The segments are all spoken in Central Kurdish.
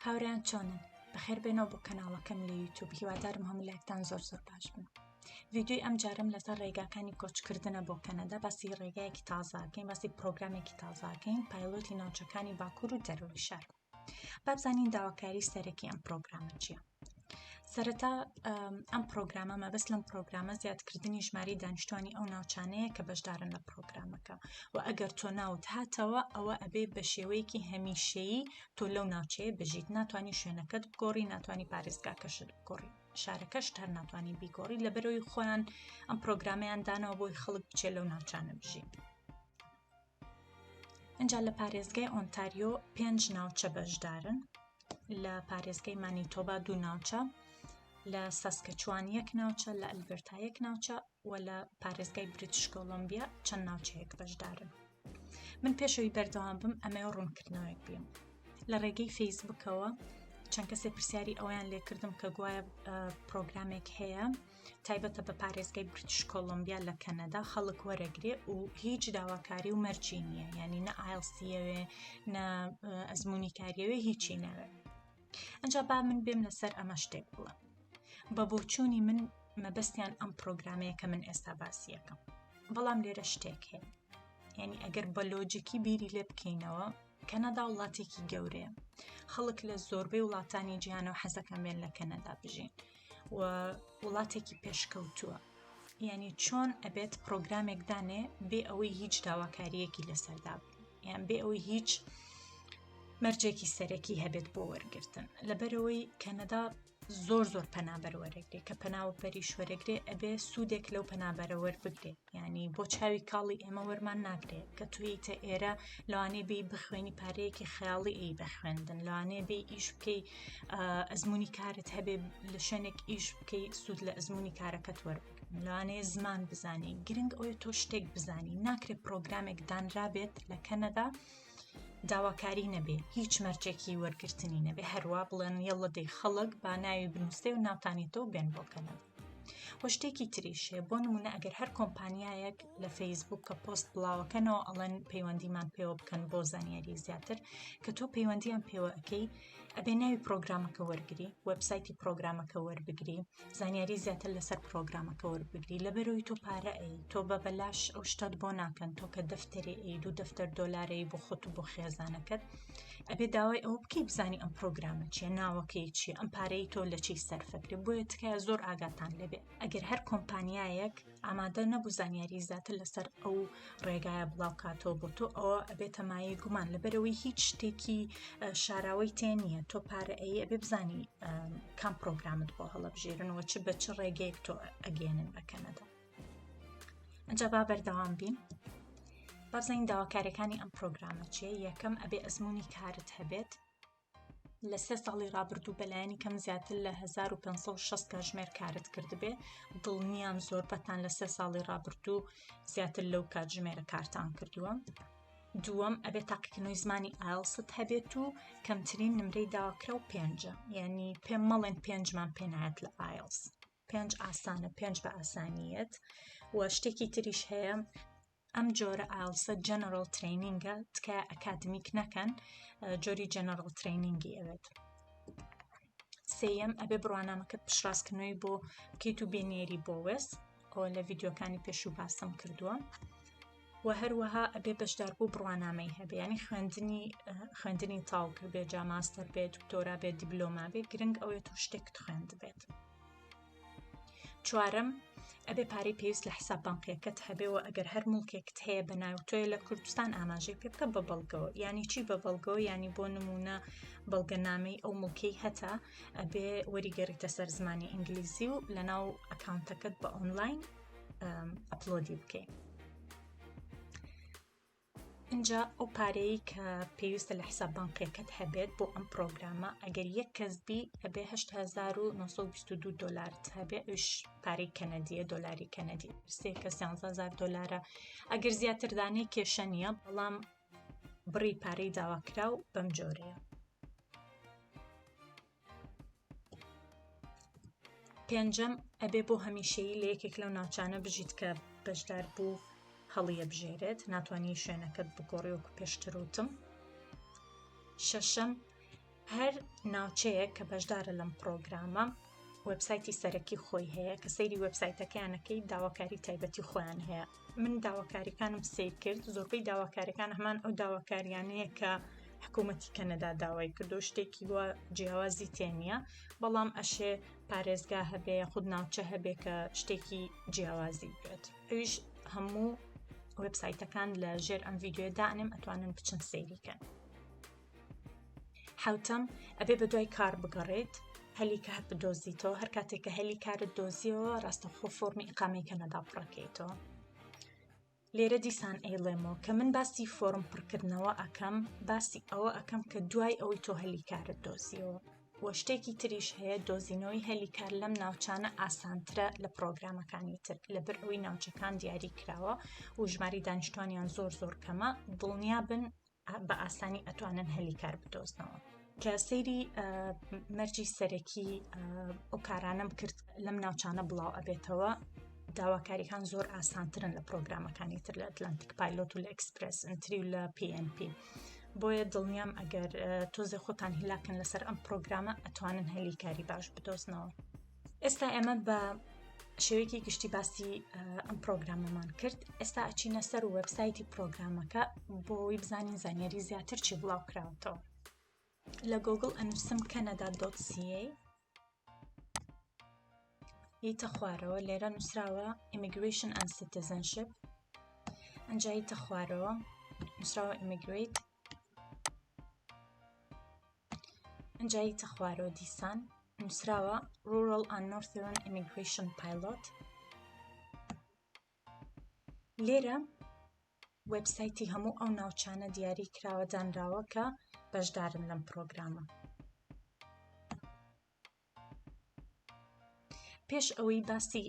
هاورێیان چۆنن؟ بەخێر بێنەوە بۆ کەناڵەکەم لە یوتیوب هیوادارم هەموو لایەکتان زۆر زۆر باش بن ڤیدیۆی ئەم جارم لەسەر ڕێگاکانی کۆچکردنە بۆ کەنەدا باسی ڕێگایەکی تازاکەین باسی پرۆگرامێکی تازاکەین پایلۆتی ناوچەکانی باکوور و دەرەوەی شار با بزانین داواکاری سەرەکی ئەم پرۆگرامە چییە سەرەتا ئەم پرۆگرامە مەبەست لەم پرۆگرامە زیادکردنی ژمارەی دانیشتوانی ئەو ناوچانەیە کە بەشدارن لە پرۆگرامەکە و ئەگەر تۆ ناوت هاتەوە ئەوە ئەبێ بە شێوەیەکی هەمیشەیی تۆ لەو ناوچەیە بژیت ناتوانانی شوێنەکەت بگۆڕی ناتوانانی پارێزگاکەشت بگۆڕی شارەکەشت هەر ناتوانانی بیگۆڕی لەبەرەوەی خۆیان ئەم پرۆگرامیان دانەوە بۆی خەڵک بچێت لەو ناوچانە بژی. ئینجا لە پارێزگای ئۆنتاریۆ پێنج ناوچە بەشدارن لە پارێزگای مانیتۆبا دوو ناوچە لە ساسکەچوان یەک ناوچە لە ئەلبرتا یەک ناوچە و لە پارێزگای بریتش کۆلۆمبیا چەند ناوچەیەک بەشدارن من پێشەوەی بەردەوام بم ئەمەوە ڕوونکردنەوەیەک بیم لە ڕێگەی فەیسبوکەوە چەند کەسێ پرسیاری ئەویان لێکردم کە گوایە پرۆگرامێک هەیە تایبەتە بە پارێزگای بریتش کۆلۆمبیا لە کەنەدا خەڵک وەرەگرێ و هیچ داواکاری و مەرجی نییە یعنی نە IELTS یەوێ نە ئەزمموی کاریەوێ هیچی ناوێ ئەجا با من بێم لەسەر ئەمە شتێک بڵێم بە بۆچوونی من مەبەستیان ئەم پرۆگرامەیە کە من ئێستا باسیەکەم بەڵام لێرە شتێک هەیە یعنی ئەگەر بە لۆجیکی بیری لێ بکەینەوە کەنەدا وڵاتێکی گەورەیە خەڵک لە زۆربەی وڵاتانی جیهانەوە حەزەکەن بێن لە کەنەدا بژین و وڵاتێکی پێشکەوتووە یعنی چۆن ئەبێت پرۆگرامێک دانێ بێ ئەوەی هیچ داواکاریەکی لەسەردا یان بێ ئەوەی هیچ مەرجێکی سەرەکی هەبێت بۆ وەرگتن لەبەرەوەی کەنەدا زۆر زۆر پەنابەر وەرەگرێ کە پەناوە پەریش وەرەگرێ ئەبێ سوودێک لەو پەنابەرە وەربگرێ ینی بۆ چاوی کاڵی ئێمە وەرمان ناگرێت کە تویتە ئێرە لەوانەیە بێی بخوێنی پارەیەکی خەیاڵی ئەی بە خوێندن لەوانەیە بێ ئیش بکەی ئەزمموی کارت هەبێ لە شوێنێک ئیش بکەی سوود لە ئەزمموی کارەکەت وەربگرن لەوانەیە زمان بزانی گرنگ ئەوەیە تۆ شتێک بزانی ناکرێت پرۆگرامێک دانرابێت لە کەنەدا داواکاری نەبێ هیچ مەرجێکی وەرگرتنی نەبێ هەروا بڵێن یەڵە دەی خەڵک با ناوی بنووسێ و ناوتانی تۆ بێن بۆ کەنەدا و شتێکی تریش هەیە بۆ نمونە ئەگەر هەر کۆمپانیایەک لە فەیسبوک کە پۆست بڵاوەکەنەوە ئەڵێن پەیوەندیمان پێوە بکەن بۆ زانیاری زیاتر کە تۆ پەیوەندیان پێوە ئەەکەی ئەبێ ناوی پرۆگرامەکە وەرگری وەبسایتی پرۆگرامەکە وەربگری زانیاری زیاتر لەسەر پرۆگرامەکە وەربگری لەبەرەوەی تۆ پارە ئەی تۆ بە بەلاش ئەو شتت بۆ ناکەن تۆ کە دەفتەرێ ئەی دوو دەفتەر دۆلارەی بۆ خۆت و بۆ خێزانەکەت ئەبێ داوای ئەوە بکەی بزانی ئەم پرۆگرامە چیە ناوەکەی چیە ئەم پارەی تۆ لە چی سەرفەکرێ بۆیە تکایە زۆر ئاگاتان لێبێ ئەگەر هەر کۆمپانیایەک ئامادە نەبوو زانیاری زیاتر لەسەر ئەو ڕێگایە بڵاو کاتەوە بۆ تۆ ئەوە ئەبێتە مایەی گومان لەبەرەوەی هیچ شتێکی شاراوەی تێ نییە تۆ پارە ئەی ئەبێ بزانی کام پرۆگرامت بۆ هەڵەبژێرن و چ بە چ ڕێگەیەک تۆ ئەگەێنن بە کەنەدا ئەجا با بەردەوام بین بابزانین داواکاریەکانی ئەم پرۆگرامە چیە یەکەم ئەبێ ئەزمموی کارت هەبێت لە سێ ساڵی ڕابردوو بەلایەنی کەم زیاتر لە 1560 کاتژمێر کارت کردبێ دڵنیام زۆربەتان لە سێ ساڵی ڕابردوو زیاتر لەو کاتژمێرە کارتان کردووە دووەم ئەبێت تاقیکردنەوەی زمانی ئایڵست هەبێت و کەمترین نمرەی داواکراو پێنجە یعنی پێم مەڵێن پێنجمان پێنایەت لە ئایڵس پێنج ئاسانە پێنج بە ئاسانیەت و شتێکی تریش هەیە ئەم جۆرە ئایڵسە general training ە تکایە academic نەکەن جۆری general training ی ئەوێت سێیەم ئەبێ بڕوانامەکەت پشتڕاستکردنەوەی بۆ بکەیت و بێنێری بۆ WES ئەوە لە ڤیددیوکانی پێشوو باسم کردووە و هەروەها ئەبێ بەشداربوو بڕوانامەی هەبێ ینی خوێندنی خوێندنی تاو کردبێ جا ماستەر بێت دکتۆرا بێت دیبلۆما بێ گرنگ ئەوەیە تۆ شتێکت خوێندبێت چوارەم، ئەبێ پارەی پێویست لە حساب بانقیەکەت هەبێ و ئەگەر هەر موڵکێکت هەیە بە ناوی تۆیە لە کوردستان ئاماژەی پێ بکە بە بەڵگەوە یانی چی بە بەڵگەوە یانی بۆ نمونە بەڵگەنامەی ئەو موڵکەی هەتە ئەبێ وەریگەڕیتە سەر زمانی ئینگلیزی و لەناو ئەکاونتەکەت بە ئۆنلاین upload ی بکەی. ئینجا ئەو پارەیەی کە پێویستە لە حساب بانقیەکەت هەبێت بۆ ئەم پرۆگرامە ئەگەر یەک کەس بی ئەبێ 8922 دلارت هەبێ ئەوش پارەی کەنەدیە دۆلاری کەنەدی سێ کەس 11000 دلارە ئەگەر زیاتر دانەی کێشە نییە بەڵام بڕی پارەی داواکراو بەم جۆرەیە. پێنجەم، ئەبێ بۆ هەمیشەیی لە یەکێک لەو ناوچانە بژیت کە بەشدار بوو هەر ناوچەیەک کە بەشدارە لەم پرۆگرامە وێبسایتی سەرەکی خۆی هەیە کە سەیری وێبسایتەکەیان ئەکەی داواکاری تایبەتی خۆیان هەیە من داواکاریەکانم سیر کرد زۆربەی داواکاریەکان هەمان ئەو داواکاریانەیە کە حکوومەتی کەنەدا داوای کردو شتێکی وە جیاوازی تێ نییە بەڵام ئەشێ پارێزگا هەبێ خود ناوچە هەبێ کە شتێکی جیاوازی بێت ئەویش هەموو وێبسایتەکان لە ژێر ئەم ڤیددیوە دانێم ئەتوانن بچن سەیریکەن حەوتەم، ئەبێ بە دوای کار بگەڕێیت، هەلی کار بدۆزیتەوە، هەر کاتێک کە هەلی کارت دۆزیەوە ڕاستەوخۆ فۆرمی ئیقامەی کەنەدا پڕەکەیتەوە. لێرە دیسان ئەیڵێمەوە کە من باسی فۆرم پڕکردنەوە ئەکەم باسی ئەوە ئەکەم کە دوای ئەوەی تۆ هەلی کارت دۆزیەوە و شتێکی تریش هەیە دۆزینەوەی هەلی کار لەم ناوچانە ئاسانترە لە پرۆگرامەکانی تر لەبەر ئەوەی ناوچەکان دیاری کراوە و ژماری دانیشتوانیان زۆر زۆر کەمە دڵنیا بن بە ئاسانی ئەتوانن هەلی کار بدۆزنەوە. کە سەیری مەرجی سەرەکی ئەو کارانەم کرد لەم ناوچانە بڵاو ئەبێتەوە داواکاریەکان زۆر ئاسانترن لە پرۆگرامەکانی تر لە Atlantic Pilot و لە Express Entry و لە PNP بۆیە دڵنیام ئەگەر تۆزێ خۆتان هیلاکن لەسەر ئەم پرۆگرامە ئەتوانن هەلی کاری باش بدۆزنەوە. ئێستا ئێمە بە شێوەیەکی گشتی باسی ئەم پرۆگرامەمان کرد ئێستا ئەچینە سەر وێبسایتی پرۆگرامەکە بۆ ئەوەی بزانین زانیاری زیاتر چی بڵاو کراوەتەوە لە گۆگل ئەنووسم Canada dot ca یتە خوارەوە لێرە نووسراوە Immigration and Citizenship ئەنجا یتە خوارەوە نووسراوە Immigrate ئەنجا یتە خوارەوە دیسان نووسراوە Rural and Northern Immigration Pilot لێرە وێبسایتی هەموو ئەو ناوچانە دیاری کراوە دانراوە کە بەشدارن لەم پرۆگرامە. پێش ئەوەی باسی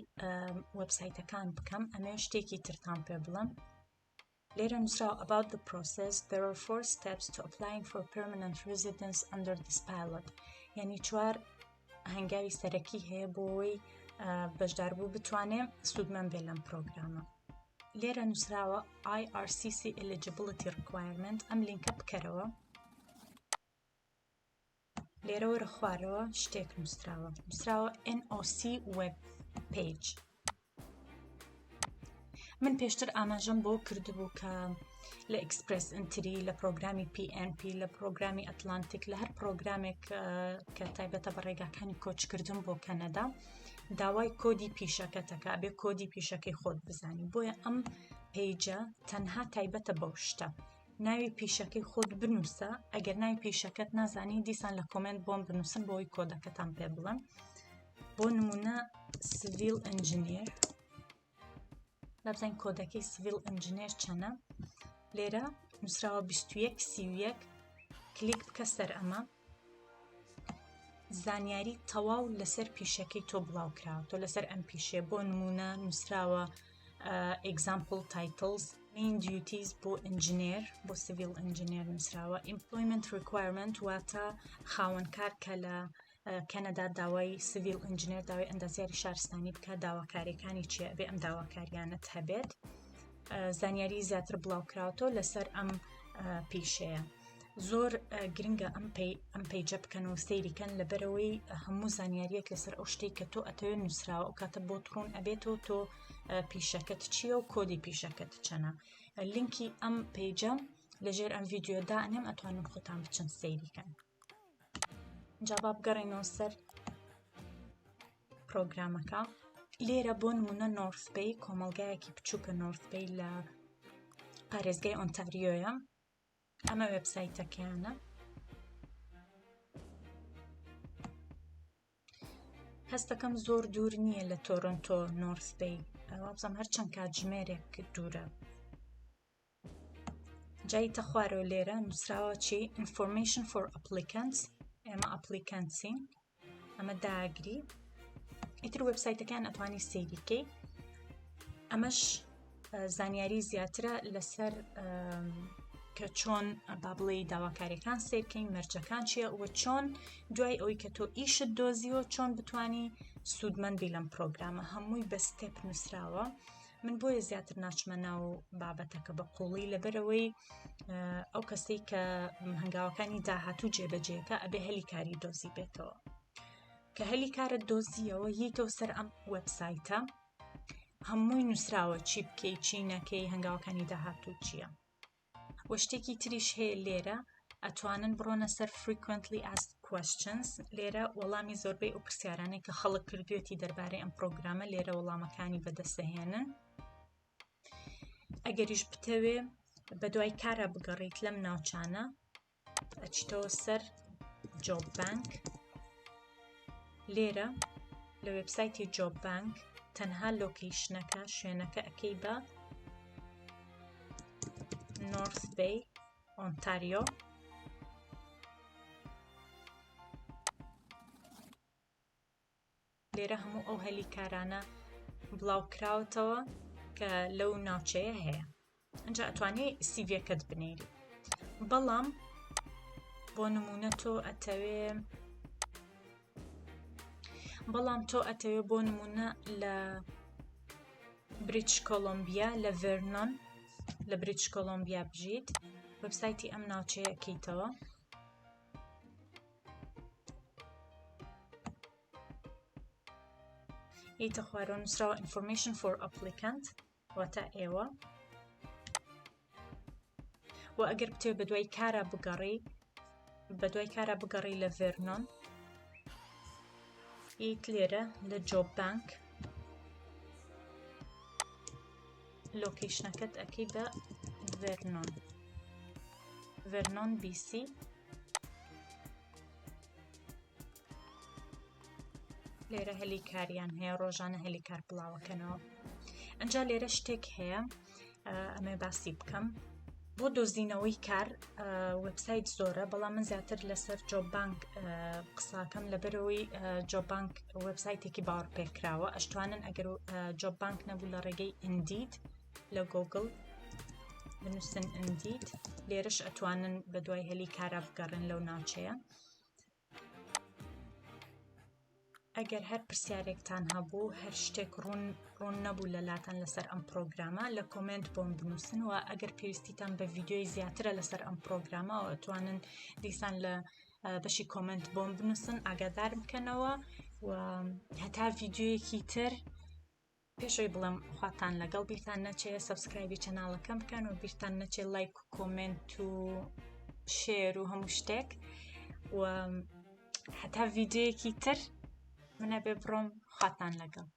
وێبسایتەکان بکەم ئەمێ شتێکی ترتان پێ بڵم لێرە نووسراوە About the process there are four steps to applying for permanent residence under this pilot یعنی چوار هەنگاوی سەرەکی هەیە بۆ ئەوەی بەشداربوو بتوانێ سوودمەند بێ لەم پرۆگرامە لێرە نووسراوە IRCC eligibility requirement ئەم لینکە بکەرەوە لێرە وەرە خوارەوە شتێک نووسراوە نووسراوە NOC web page من پێشتر ئاماژەم بۆ کردبوو کە لە Express Entry لە پرۆگرامی PNP لە پرۆگرامی Atlantic لە هەر پرۆگرامێک کە تایبەتە بە ڕێگاکانی کۆچکردن بۆ کەنەدا داوای کۆدی پیشەکەتەکە بێ کۆدی پیشەکەی خۆت بزانی بۆیە ئەم page ە تەنها تایبەتە بەو شتە ناوی پیشەکەی خۆت بنووسە ئەگەر ناوی پیشەکەت نازانی دیسان لە comment بۆم بنووسن بۆی کۆدەکەتان پێ بڵم بۆ نمونە civil engineer بابزانین کۆدەکەی civil engineer چەنە لێرە نووسراوە 21 31 کلیک بکە سەر ئەمە زانیاری تەواو لەسەر پیشەکەی تۆ بڵاو کراوە تۆ لەسەر ئەم پیشێ بۆ نمونە نووسراوە example titles main duties بۆ engineer بۆ civil engineer نووسراوە employment requirement واتە خاوەنکار کە لە کەنەدا داوای civil engineer داوای ئەندازیاری شارستانی بکات داواکاریەکانی چیە ئەبێ ئەم داواکاریانت هەبێت زانیاری زیاتر بڵاوکراوەتەوە لەسەر ئەم پیشەیە زۆر گرنگە ئەم پێی ئەم page ە بکەن و سەیریکەن لەبەرەوەی هەموو زانیاریەک لەسەر ئەو شتێک کە تۆ ئەتەوێت نووسراوە ئەو کاتە بۆ ڕوون ئەبێتەوە تۆ پیشەکەت چییە و کۆدی پیشەکەت چەنە لینکی ئەم page ە لەژێر ئەم ڤیددیو دانێم ئەتوانن خۆتان بچن سەیریکەن جا با بگەڕێنەوە سەر پرۆگرامەکە لێرە بۆ نمونە North Bay کۆمەلگایەکی بچووکە North Bay لە پارێزگای ئۆنتاریۆیە ئەمە وێبسایتەکەیانە هەستەکەم زۆر دوور نییە لە تۆرنتۆ North Bay وابزانم هەر چەند کاتژمێرێک دوورە جایتە خوارەوە لێرە نووسراوە چی Information for Applicants ئێمە applicants ین ئەمە داگری ئیتر وێبسایتەکان ئەتوانی سەیریکەی ئەمەش زانیاری زیاترە لەسەر کە چۆن با بڵێ داواکاریەکان سیرکەین مەرجەکان چییە و چۆن دوای ئەوەی کە تۆ ئیشت دۆزیەوە چۆن بتانی سوودمەند بی لەم پرۆگرامە هەمووی بە step نووسراوە. من بۆیە زیاتر ناچمە ناو بابەتەکە بە قوڵی لەبەرەوەی ئەو کەسەی کە هەنگاوەکانی داهاتوو جێبەجێکە ئەبێ هەلی کاری دۆزی بێتەوە کە هەلی کارت دۆزیەوە ییتەوە سەر ئەم وەبسایتە هەمووی نووسراوە چی بکەی چی نەکەی هەنگاوەکانی داهاتوو چییە وە شتێکی تریش هەیە لێرە ئەتوانن بڕۆنە سەر frequently asked questions لێرە وەڵامی زۆربەی ئەو پرسیارانەی کە خەڵک کردوێتی دەربارەی ئەم پرۆگرامە لێرە وەڵامەکانی بەدەستدەهێنن ئەگەریش بتەوێ بەدوای کارە بگەڕیت لەم ناوچانە ئەچیتەوە سەر Job Bank لێرە لە وێبسایتی Job Bank تەنها location ەکە شوێنەکە ئەکەی بە North Bay Ontario لێرە هەموو ئەو هەلی کارانە بڵاو کراوەتەوە کە لەو ناوچەیە هەیە ئەجا ئەتوانی CV ەکەت بنێری بەڵام بۆ نمونە تۆ ئەتەوێ بەڵام تۆ ئەتەوێ بۆ نمونە لە بریتش کۆلۆمبیا لە ڤێرنۆن لە بریتش کۆلۆمبیا بژیت وبسایتی ئەم ناوچەیە کەیتەوە یتە خوارەوە نووسراوە Information for Applicant واتە ئێوە و ئەگەر بتێ بە دوای کارا بگەڕی بە دوای کارا بگەڕی لە ڤێرنۆن یت لێرە لە Job Bank location ەکەت ئەەکەی بە ڤێرنۆن ڤێرنۆن BC لێرە هەلی کاریان هەیە ڕۆژانە هەلی کار بڵاوەکەنەوە ئەجا لێرە شتێک هەیە ئەمێ باسی بکەم بۆ دۆزینەوەی کار وبسایت زۆرە بەڵام من زیاتر لەسەر Job Bank قساکەم لەبەرەوەی Job Bank وبسایتێکی باوەڕ پێکراوە ئەشتوانن ئەگەر Job Bank نەبوو لە ڕێگەی Indeed لە گۆگڵ بنووسن Indeed لێرەش ئەتوانن بە دوای هەلی کارا بگەڕێن لەو ناوچەیە ئەگەر هەر پرسیارێکتان هەبوو هەر شتێک ڕوون ڕوون نەبوو لە لاتان لەسەر ئەم پرۆگرامە لە comment بۆم بنووسن و ئەگەر پێویستیتان بە ڤیددیوی زیاترە لەسەر ئەم پرۆگرامە ئەتوانن دیسان لە بەشی comment بۆم بنووسن ئاگادارم بکەنەوە و هەتا ڤیددیویەکی تر پێشەوەی بڵێم خواتان لەگەڵ بیرتان نەچێ subscribe ی channel ەکەم بکەن و بیرتان نەچێ لایک و comment و share و هەموو شتێک و هەتا ڤیددیویەکی تر منە بێ بڕۆم خواتان لەگەڵ.